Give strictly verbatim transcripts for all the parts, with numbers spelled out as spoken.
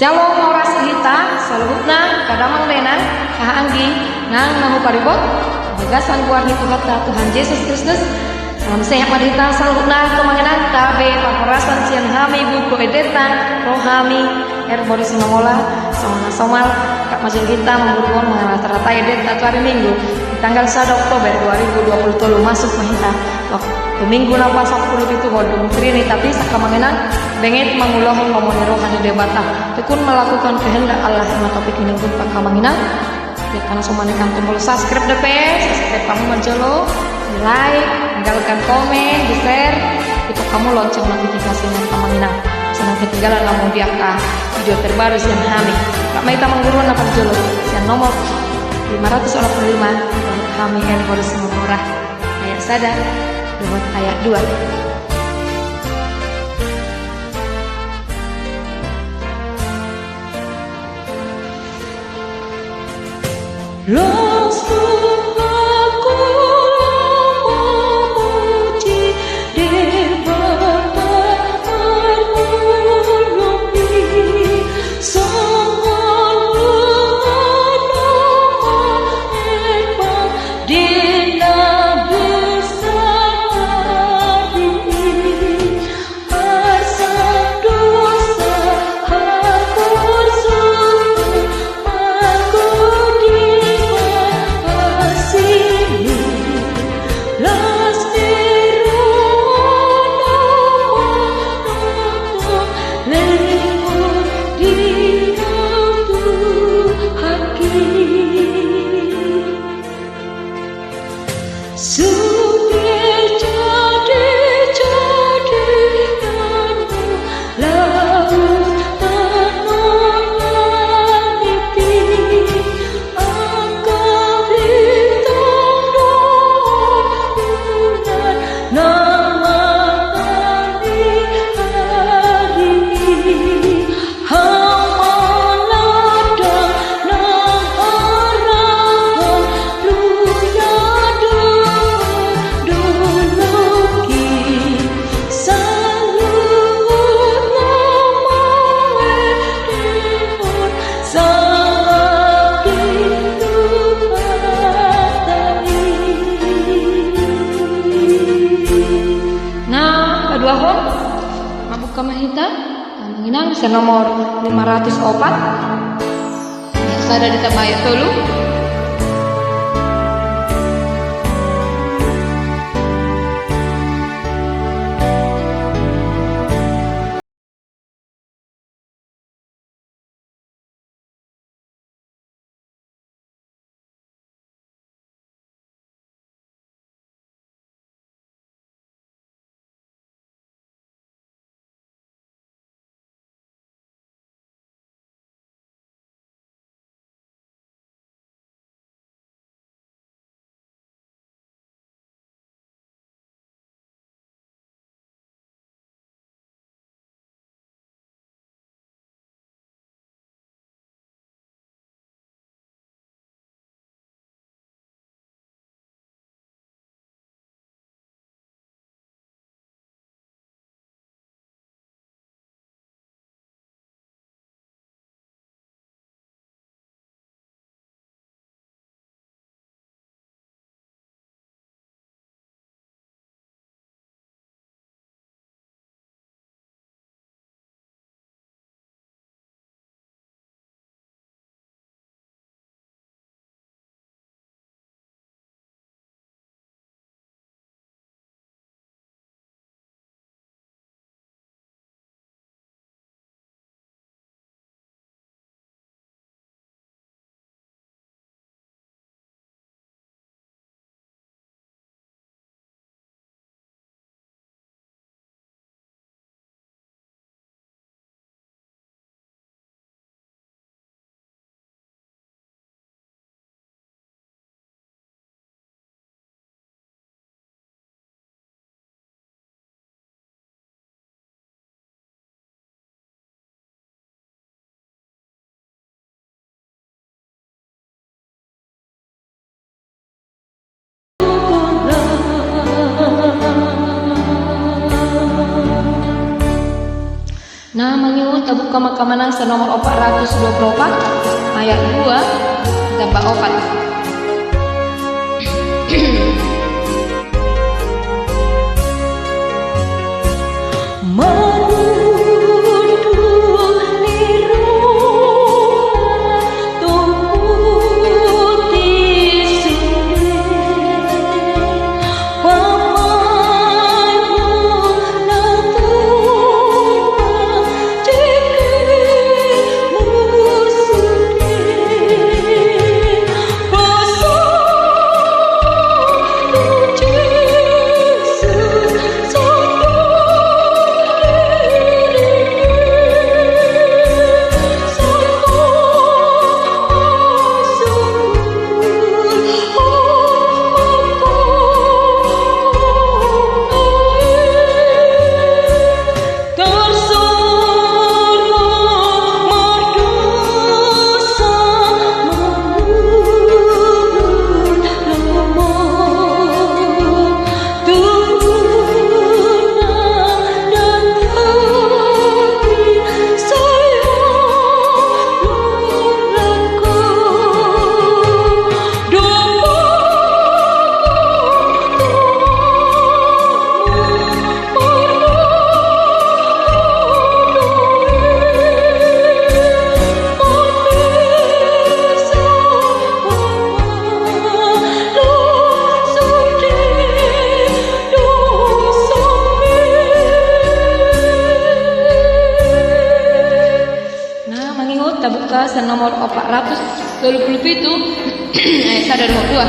Shalom, horas di hita saluhutna, angka damang dainang, haha anggi nang na huparibot di bagasan goar ni Tuhanta Tuhan Jesus Kristus. Salam sehat ma di hita saluhutna, tumangihon, tabe parhorasan sian hami buku endenta, ro hami R. Boris Sinamola, songon na somal rap ma jolo hita mangguruhon manang rata-rata endenta tu ari Minggu di tanggal sada Oktober dua ribu dua puluh tolu, masuk ma hita tu Minggu na pasampulu pitu, hol dung trini, tapi sangkap ma inang benget mangulahon lomo ni roha ni Debata. Tekun melakukan kehendak Allah, ima topik ni Minggu, sangkap ma inang. Di angka na so manekan tombol subscribe dope, subscribe hamu ma jolo, di like, tinggalkan komen, di share, itup hamu lonceng notifikasi ni, sangkap ma inang, asa unang ketinggalan hamu di angka video terbaru sian hami. Rap ma hita mangguruhon na parjolo sian nomor lima ratus onom puluh lima, dohot hami R. Boris Sinamola. Ayat sada dohot ayat dua. Las Tuhan, aku memuji Debata, marmulung di songon luhut mamereng di na besar di. Asa dosa hapur, suhut ma ahu di bagasan asi-Ni. Las ni roha-Mu manongtong lehon di ahu, Tuhanki. Sude jadi-jadianmu, laut, tano, langit i, angka bintang dohot bulan, na mangalehon ari i. Hamu ma na dang na harahon, ruya dohot dolok i, saluhutna mangalehon sangap di Tuhanta i. Na paduahon, mambuka ma hita. Amang inang, sian nomor lima ratus opat. Ayat sada ditamba ayat tolu. Na mangihut, tabuka ma angka manang sian nomor opat ratus dua pulu opat, ayat dua ditamba opat. Na mangihut, tabuka sian nomor opat ratus tolu pulu pitu, ayat sada dohot dua.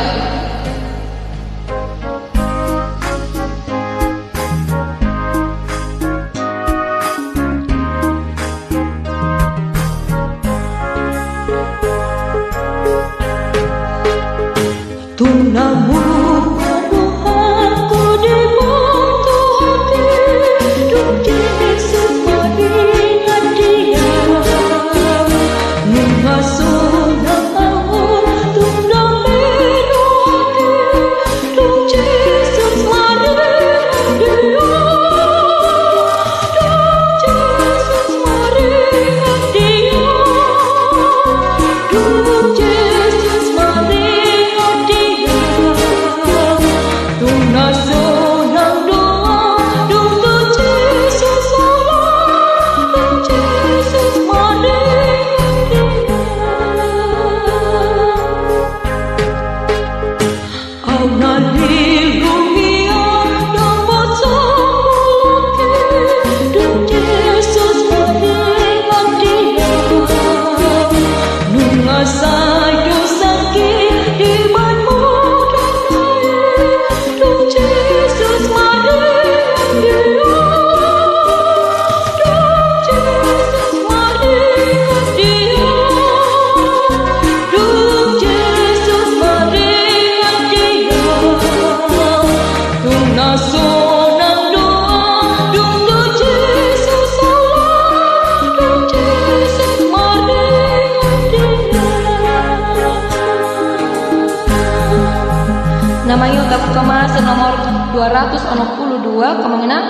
Na mangihut, tabuka ma sian nomor dua ratus onom pulu dua, angka manang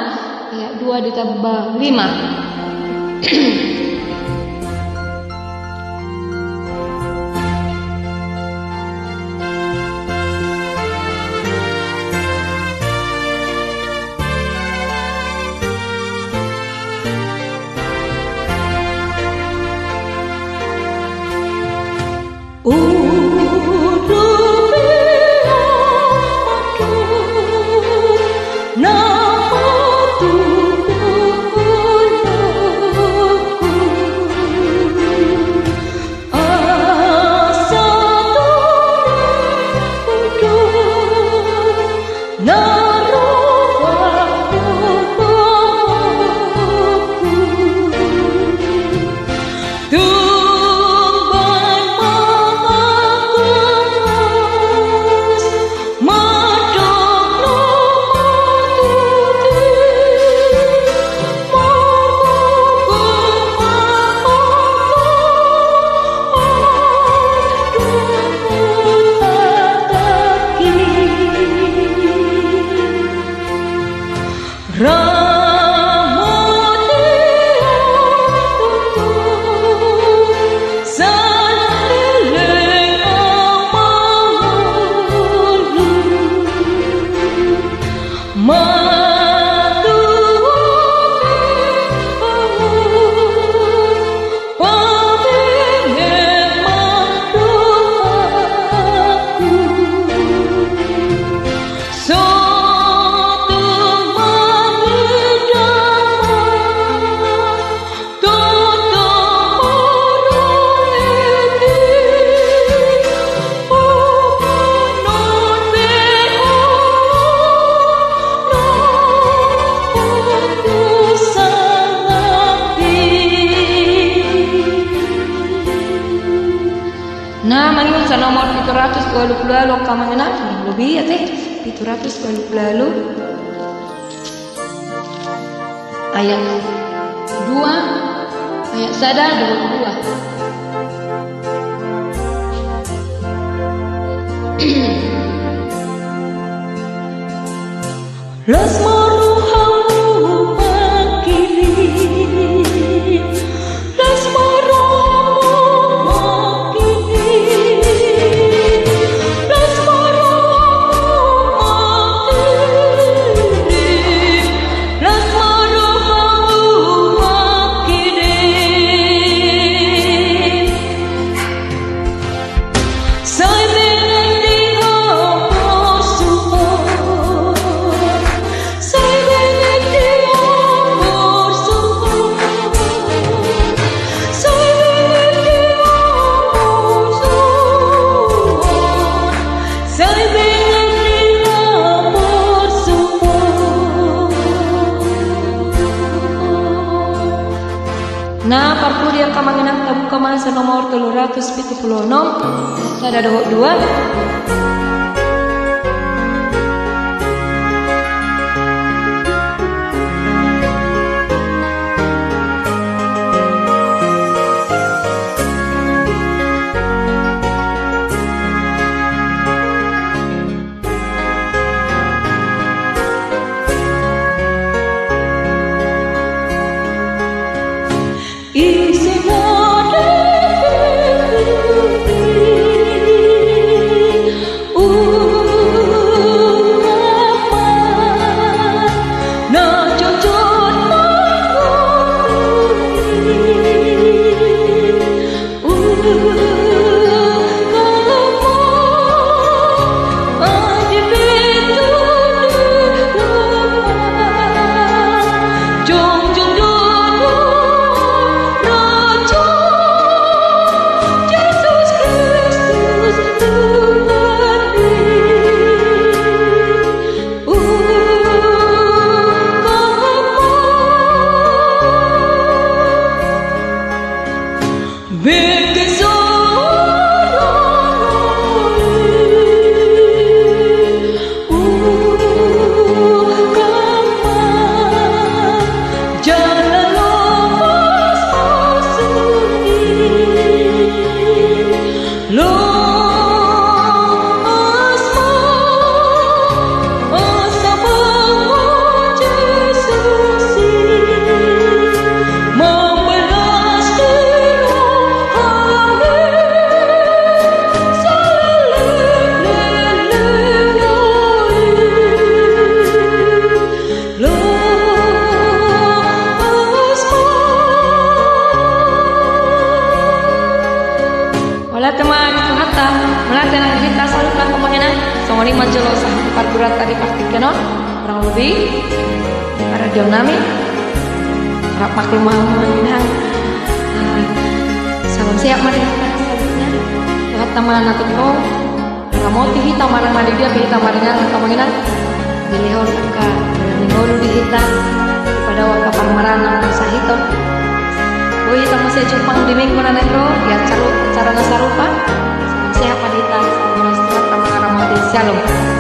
ayat dua ditamba lima. Nah, mangihut sian nomor pitu ratus dua pulu ualu, angka amang inang, kurang lobi, ate, pitu ratus dua pulu ualu. Ayat dua, ayat sada, dua pulu dua. Las ma rohamu mangkirim, las ma rohamu mangkirim, las ma rohamu mangkirim, las ma rohamu mangkirim. Sai benget di haporsuhon, sai benget di haporsuhon, sai benget di haporsuhon, sai benget di haporsuhon. Nah, parpudi angka amang inang, tabuka ma sian nomor tolu ratus pitu pulu onom, sada dohot dua. Mauliate ma di Tuhanta, mauliate nang di hita saluhutna, angka amang inang. Songon i ma jolo sahat parguranta di partingkian on, kurang lobi, di paradion nami. Rap maklum ma hamu, amang inang. Ah, salam sehat ma di hita saluhutna. Tuhanta ma na tongtong ramoti hita, manang na di dia pe hita maringanan, angka amang inang. Dilehon angka na ningolu di hita, dipadao angka parmaraan na sahiton. Boi hita muse jumpang di minggu na naeng ro di acara, acara na sarupa. Salam sehat ma di hita, salam sehat ma, mangaramoti. Syalom.